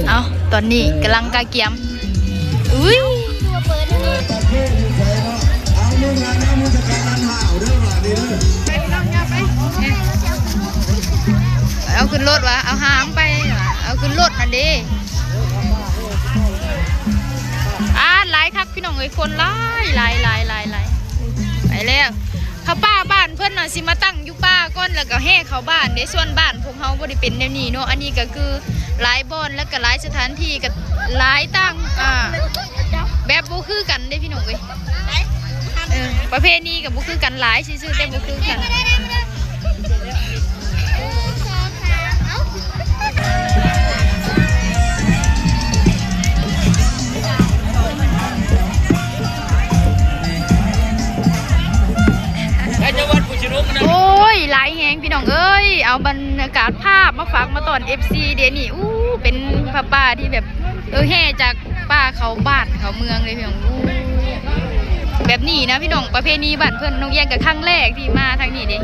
ເອົາ ຕອນນີ້ກຳລັງກະກຽມ ອຸ້ຍ ເອົາຂຶ້ນລົດວະ ເອົາຫາມໄປວະ ເອົາຂຶ້ນລົດຫັ້ນເດ້ ອາ ຫຼາຍຄັກພີ່ນ້ອງເອີຍ ຄົນຫຼາຍ ຫຼາຍ ຫຼາຍ ຫຼາຍ ຫຼາຍ ໄປແລ້ວ ຜ້າປ່າບ້ານເພິ່ນນະ ຊິມາຕັ້ງຢູ່ປ່າກ່ອນ ແລ້ວກໍແຫ່ເຂົ້າບ້ານເດ້ ສ່ວນບ້ານພວກເຮົາບໍ່ໄດ້ເປັນແນວນີ້ເນາະ ອັນນີ້ກໍຄືຫຼາຍບ່ອນ ແລ້ວກໍຫຼາຍສະຖານທີ່ ກໍຫຼາຍຕ່າງ ອ່າ ແບບບໍ່ຄືກັນເດ້ພີ່ນ້ອງເອີຍ ເອີ ປະເພນີກໍບໍ່ຄືກັນ ຫຼາຍຊື່ໆ ແຕ່ບໍ່ຄືກັນ. ໂອ້ຍ ຫຼາຍແຮງພີ່ນ້ອງເອີຍ ເອົາບັນຍາກາດພາບມາຝາກມາຕ້ອນເອັຟຊີເດນີ້ ອູ້ ເປັນຜ້າປ່າທີ່ແບບ ເອີ ແຫ່ຈາກປ່າເຂົ້າບ້ານເຂົ້າເມືອງເລີຍພີ່ນ້ອງ ອູ້ ແບບນີ້ນະພີ່ນ້ອງ ປະເພນີບ້ານເພິ່ນ ນ້ອງແອງກໍຄັ້ງແລກທີ່ມາທາງນີ້ເດ້.